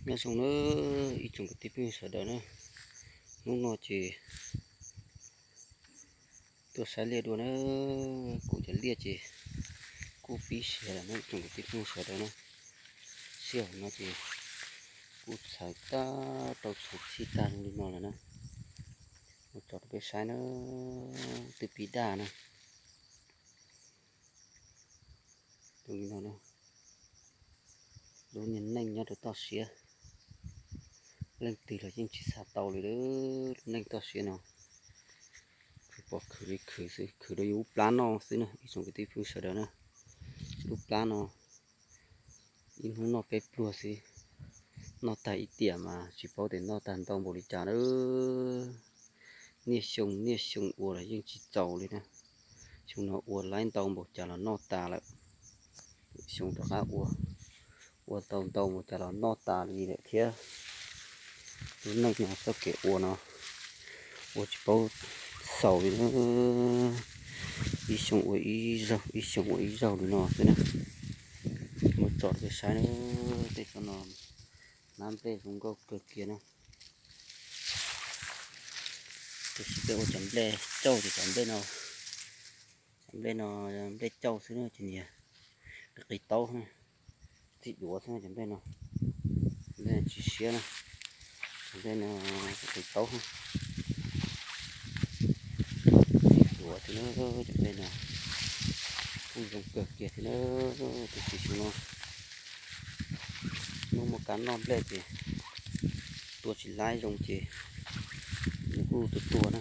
Nyob zoo na ib tsoom kwv tij phooj ywg sawv daws na, hnub no ces tuaj saib liaj dua na, kuv cov liaj ces kuj pib siav lawm na ib tsoom kwv tij phooj ywg sawv daws na. Sij hawm no ces kuj txhawv tag, tau txhawv txhij tag zoo li no lawm na. Ua tso rau peb saib na, twb pib daj na. Zoo li no na, lub niag neej nyob rau toj siab, leej twg los yeej tsis xav tau li lub neej toj siab no. Khwv pom khwv li khwv xwb, khwv rau yus lub plab noj xwb na ib tsoom kwv tij phooj ywg sawv daws na. Lub plab no ib hnub noj peb pluag xwb, noj tag ib tiam mas tsis paub tias noj tag ntau npaum li cas lawm. Niaj xyoo niaj xyoo ua los yeej tsis txaus li na. Xyoo no ua laib ntau npaum cas los noj tas lawm. Xyoo rov qab ua, ua tau ntau npaum cas los noj tas li lawm thiab. Lub neej no txoj kev ua no ua tsis paub xaus li na. Ib xyoo ua ib zaug, ib xyoo ua ib zaug li no xwb na. Muab tso rau peb saib na, tej tsob no hnab nplej zoo nkauj kawg kiag na. Tiam sis peb ua cov nplej cauj ces cov nplej no, cov nplej no nplej cauj xwb na ces niag qis taub na, txij duav xwb na cov nplej no. Nplej tsis siab na, cov nplej no qis taub na, txij duav xwb na. Cov nplej no kuj zoo kawg kiag thiab na, tiam sis xyoo no hnub muaj kab noj nplej ces tua tsis laib zoo ces nws kuj tuag tuag na.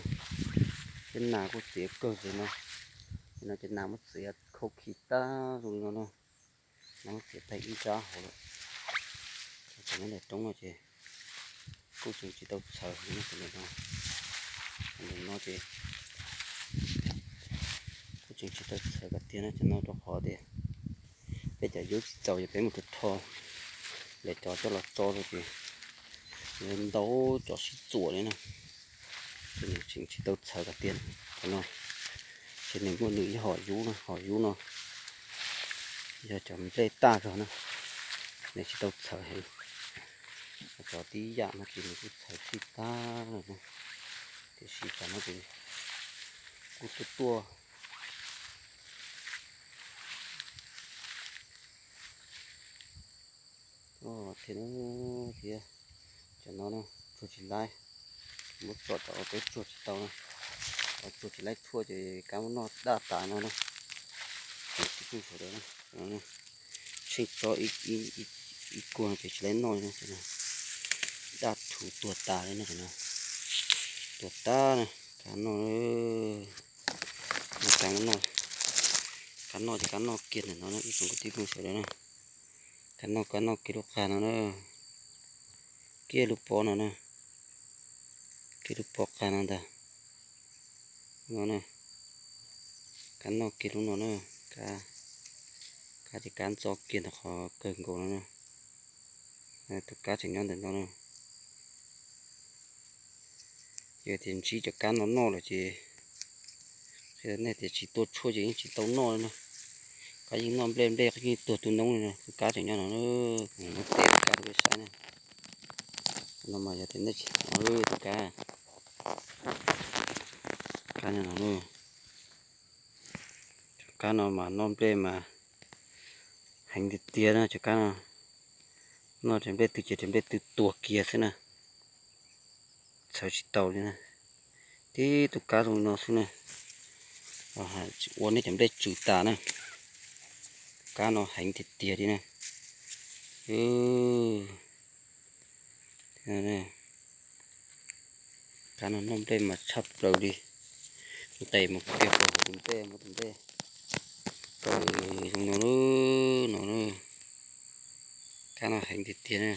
Thiab nas kuj txiav kawg li no, no ces nas muab txiav khau khi tag zoo li no na. Nas muab txiav tag ib nrab hauv lawm. Cov nyob ntawm roob no ces kuj tseem tsis tau txhawv li no, no ces kuj tseem tsis tau txhawv kom tiag na cov no rau qhov tias peb cov yub tsis txaus ces peb mus rau rho lawv cov coj los tso rau ces ntau cov sib txuam li na. Ces nws tseem tsis tau txhawv kom tiag cov no. Ces nws muaj nws ib hom yub no, hom yub no yog cov nplej tag zog na, nws tsis tau txhawv heev. Cov tib yam no ces nws kuj txhawv sij tag lawm na, tiam sis cov no ces kuj tuaj tuaj thiab thiab. Cov no na tsuag tsis laib, muab tso tom peb tsuag tsis tau na. Tsuag tsis laib tshuaj ces kab muab noj daj tas no na. Sawv daws, tsheej tso ib kuag no ces tsis laib noj li no, daj thuv tuag tas li no, tuag tas na. Kab noj, kab noj, kab noj ces kab noj kiag ntawm no na ib tsoom kwv tij phooj ywg sawv daws na. Kab noj, kab noj kiag lub qag no na, kiag lub pob no na, kiag lub pob qag no ntag. No na, kab noj kiag lub no na, kab, kab ces kab ntxo kiag ntawm qhov kawg nkaus no na. Tus kab tseem nyob ntawm no na. Yog tias ntsib cov kab no noj lawm ces qhia nej tias tsis tua tshuaj ces yeej tsis tau noj li na. Kab yeej noj nplej, nplej yeej tuag tu noob li na. Tus kab tseem nyob no na, kuv muab teb tus kab rau peb saib na. No mas yog tias nej tsis, tus kab, kab no, cov kab no mas noj nplej mas heev tiag tiag na. Cov kab no noj ces nplej twg ces ces nplej twg tuag kiag xwb na. Txhawv tsis tau li na. Tib tug kab zoo li no xwb na, ua nej cov nplej tsw tas na. Kab no heev tiag tiag li na. Kab no noj nplej mas tshaj plaws li. Nqes mus kiag rau hauv tus nplej, muab tus nplej kaw zoo no, no, kab no heev tiag tiag na.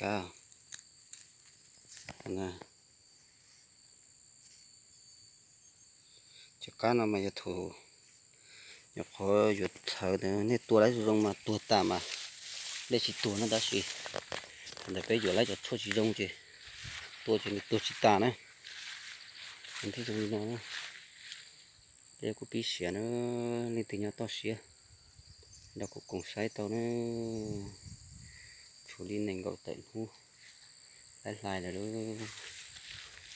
Kab, cov kab no mas yog thaum Nyuam qhuav yuav txhawv ntawd, nej tua lawv zoo zoo mas tuag tas mas nplej tsis tuag na, tab sis thaum ntawd peb yuav lawv cov tshuaj tsis zoo ces tua ces nws tuag tsis tas na. Nws thiaj zoo li no. Peb kuj pib siav na, leej twg nyob toj siab nrog kuv koom saib tau na. Tshuav li nees nkaum tawm hnub, laib hlais lawm.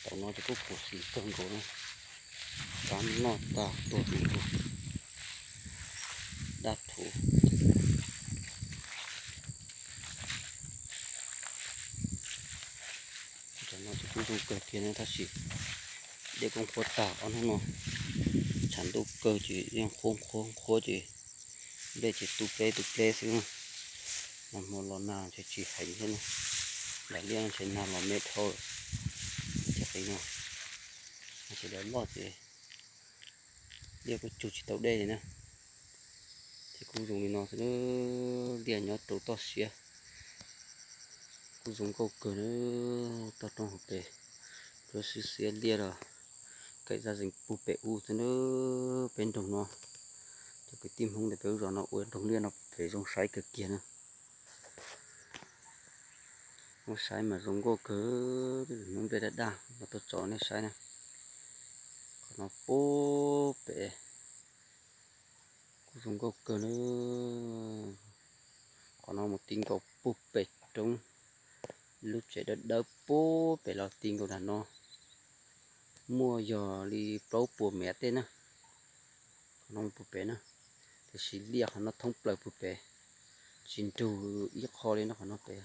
Tau no ces kuj khuv xim kawg nkaus na, rab noj tag tuag tus ntug dab thuv. Tam no ces kuj zoo kawg kiag na, tab sis dej kuj qhuav tag ob hnub no, tshav ntuj kawg ces yeej qhuav qhuav qhuav ces nplej ces tu pleb tu pleb xwb. Nag hmo los nag ntshe tsis heev thiab na, daim liaj ntshe nag los me dhau lawm. Ces qis no ntshe lawv loj ces liaj kuj tsug tsis tau dej li na. Ces kuj zoo li no xwb, liaj nyob rau toj siab kuj zoo nkauj kawg na. Toj roob hauv pes lub sib xiab liaj los kaim zaj zees puag pem ub xwb na. Peb nroog no, cov kwv tij Hmoob ntawm peb lub zos no ua nroog liaj no pem zoo saib kawg kiag na. Muab saib mas zoo nkauj kawg, hnub nplej daj daj los tuaj tso nej saib na. Qhov no puag pem kuj zoo nkauj kawg na. Qhov no mus ti nkaus puag pem roob, lub tsev dawb dawb puag pem los ti nkaus nram no, muaj yog li plaub puas mev tej na. Qhov no mus puag pem na, tiam sis liaj qhov no thoob plaws puag pem, tsis nrug ib qho li no. Qhov no pem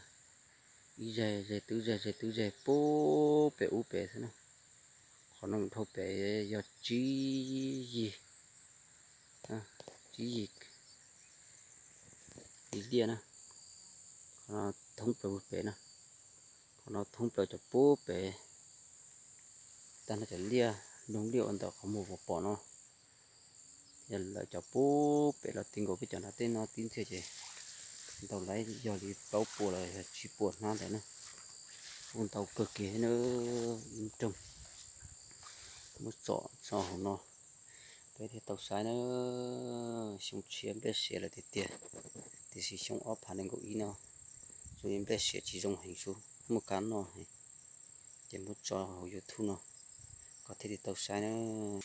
ib zeg zeg twb zeg zeg twb zeg puag pem ub pem xwb na. Qhov no mus dhau pem yog tsib yig, tsib yig li liaj na. Qhov no thoob plaws puag pem na, qhov no thoob plaws cov puag pem. Tag no cov liaj, nroog liaj ua ntawm qhov muag pom pom no, yog lawv cov puag pem los ti nkaus peb cov nram tej no tib ntxhiab ces ntau lawm yog li plaub puas los yog tsib puas hnab ntawd na. Kuj ntau kawg kiag na, ib nroog. Muab tso tso hauv no peb thiaj tau saib na. Xyoo tshiab nplej siav lawm tiag tiag, tiam sis xyoo ob phav nees nkaum ib no zoo li nplej siav tsis zoo heev, tsuas muaj kab noj heev. Ces muab tso hauv YouTube no kom thiaj li tau saib na.